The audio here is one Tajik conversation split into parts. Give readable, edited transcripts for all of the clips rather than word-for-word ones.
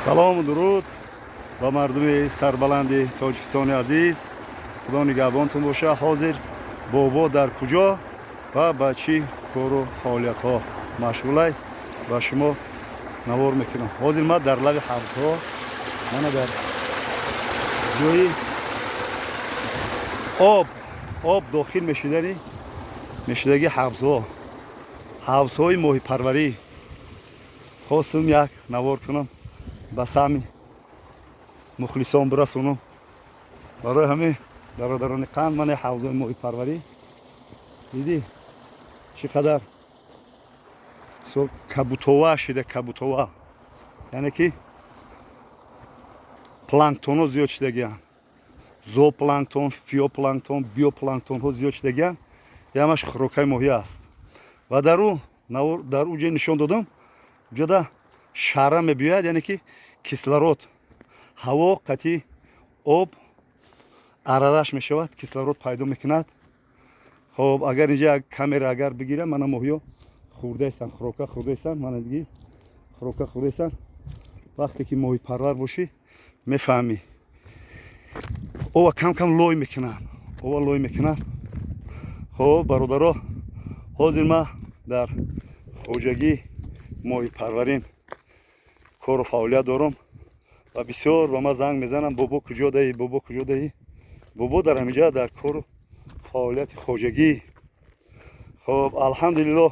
Салому дуруд ба мардуми сарбаланди Тоҷикистони азиз. Худо нигаҳбонтон боша. Ҳозир бобо дар куҷо ва ба чӣ кору фаъолиятҳо машғулай, ба шумо навор мекунам. Ҳозир ман дар лаби ҳавзҳо, мана дар ҷои об дохил мешудани мешудаги ҳавзҳо, ҳавзҳои моҳипарварӣ, хостум як навор кунам, ба сами мухлисон бирасонам. Барои ҳамин, бародарони қанд, мана ҳавзҳои моҳипарварӣ, дидӣ, чӣ қадар мисол кабутова шида. Кабутова яъне ки планктонҳо зиёд шудагианд, зоопланктон, фитопланктон, биопланктонҳо зиёд шудагианд. Ямаш хӯрокаи моҳӣ аст. Ва дар ӯ дар ӯ ҷой нишон додам, ҷода шара мебиёяд, яъне ки кислород ҳаво қатъи об аралаш мешавад, кислород пайдо мекунад. Хоб, агар инҷа як камера агар бигирам, мана моҳиё хӯрдаистанд, хӯрока хӯрдаистанд. Мана диги, хӯрока хӯрдаистанд. Вақте ки моҳипарвар бошӣ, мефаҳмӣ, ова кам кам лой мекунанд, ова лой мекунанд. Хоб, бародаро, ҳозир ман дар хоҷагӣ моҳипарварим кору фаъолият дорам. Ва бисёр ба ман занг мезанам: «Бобо, куҷо даӣ? Бобо, куҷо даӣ?» Бобо дар ҳаминҷа, дар кору фаъолияти хоҷагӣ. Хоб, алҳамдулиллоҳ,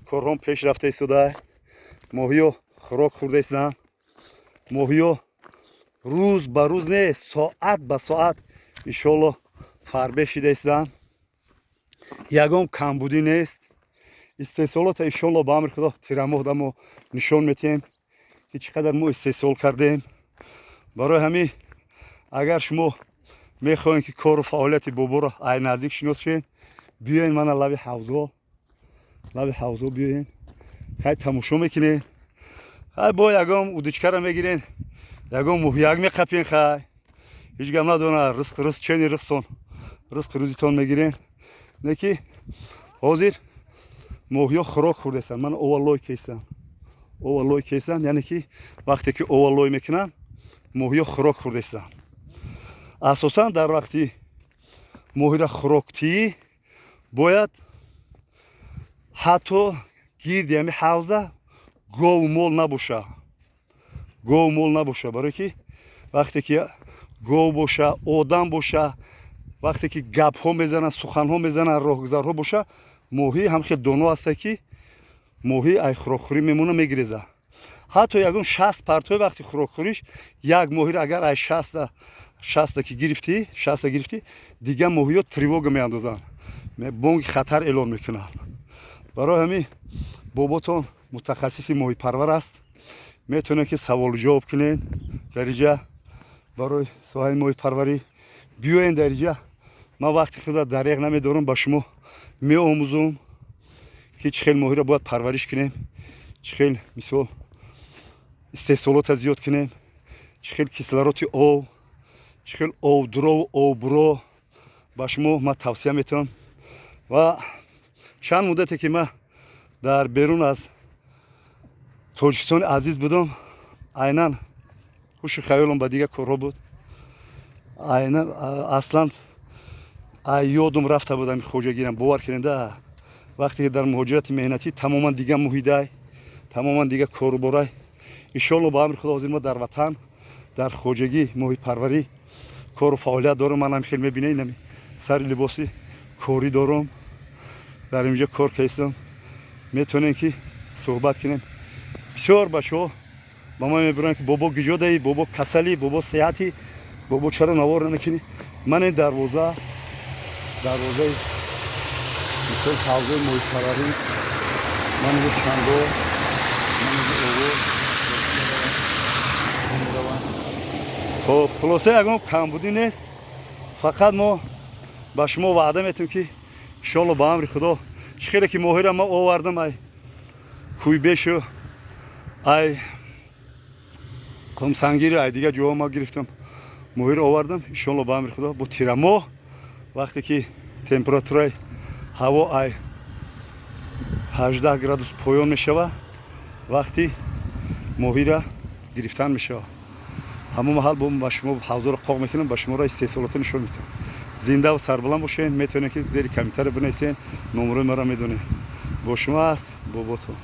корҳом пеш рафта истода. Моҳиё хӯрок хӯрда истоданд. Моҳиё рӯз ба рӯз не, соат ба соат, иншоалло, фарбе шида истоданд. Ягон камбудӣ нест. Истеҳсолота, иншоалло, ба амри Худо, тирамоҳда мо нишон метиҳем, ки чӣ қадар мо истеҳсол кардем. Барои ҳамин, агар шумо мехоҳем, ки кору фаъолияти боборо ай наздик шинос шавем, биёен мана лаби ҳавзҳо, лаби ҳавзҳо биёен. Хай, тамошо мекунем. Хай, бо ягон удочкара мегирен, ягон муҳияк меқапен. Хай, ҳеҷ гап надорад, ризқ, ризқ, чени ризқтон, ризқи рӯзитон мегирен. Не ки ҳозир моҳиё хӯрок хӯрдастанд. Мана ова лой кестанд, ова лой кестанд. Яъне ки вақте ки ова лой мекунанд, моҳиё хӯрок хӯрдастанд. Асосан дар вақти моҳира хӯроктиӣ бояд ҳатто гирди ҳами ҳавза гову мол набоша, гову мол набоша. Барое ки вақте ки гов боша, одам боша, вақте ки гапҳо мезананд, суханҳо мезананд, роҳгузарҳо боша, моҳӣ ҳам хел доно ҳаста, ки моҳӣ ай хӯрокхӯрӣ мемона, мегиреза. Ҳатто ягон 60 партои вақти хӯрокхӯриш як моҳиро агар ай 60-та ки гирифтӣ, 60-та гирифтӣ, дигар моҳиё тревога меандозанд, бонги хатар эълон мекунанд. Барои ҳамин боботон мутахассиси моҳипарвар аст. Метавонед, ки саволу ҷавоб кунед дар иҷа. Барои соҳаи моҳипарварӣ биёен дар иҷа. Ман вақти худа дареғ намедорам, ба шумо меомӯзум, ки чӣ хел моҳиро бояд парвариш кунем, чӣ хел, мисол, истеҳсолота зиёд кунем, чӣ хел кислороди об, чӣ хел обдурову оббуро ба шумо ман тавсия метавам. Ва чанд муддате ки ман дар берун аз Тоҷикистони азиз будам, айнан ҳушу хаёлам ба дигар корҳо буд. Айнан аслан ай ёдум рафта будам хоҷагирам. Бовар кунед, вақте ки дар муҳоҷирати меҳнатӣ тамоман дигар муҳитай, тамоман дигар коруборай. Иншоалло, ба амри Худо, ҳозир мо дар ватан, дар хоҷагӣ моҳипарварӣ кору фаъолият дорам. Манам хел мебинед, инами сари либоси корӣ дорам, дар инҷа кор кардам. Метавонем, ки суҳбат кунем. Бисёр бачаҳо ба ман мебуранд, ки: «Бобо, куҷо даӣ? Бобо, касалӣ? Бобо, сеҳатӣ? Бобо, чаро навор намекунӣ?» Ман ин дарвоза, дарвозаи, мисол, ҳавзаи моҳипарварӣ. Ман инҷо чанго, ман инҷо овоз мераванд. Хоб, хулоса, ягон камбудӣ нест. Фақат мо ба шумо ваъда метиҳем, ки иншоалло, ба амри Худо, чӣ хеле ки моҳира ман овардам ай Кӯйбешу ай Қумсангири, ай дигар ҷоҳо ма гирифтам, моҳиро овардам, иншоалло, ба амри Худо, бо тирамоҳ, вақте ки температураи ҳаво ай 18 градус поён мешавад, вақти моҳира Гирифтан мешавад. Ҳамон маҳал бо ба шумо ҳавзоро қоқ мекунам, ба шуморо истеҳсолото нишон медиҳам. Зиндаву сарбаланд бошед. Метавонед, ки зери комментария бинависед, номерои маро медонед. Бо шумо аст боботон.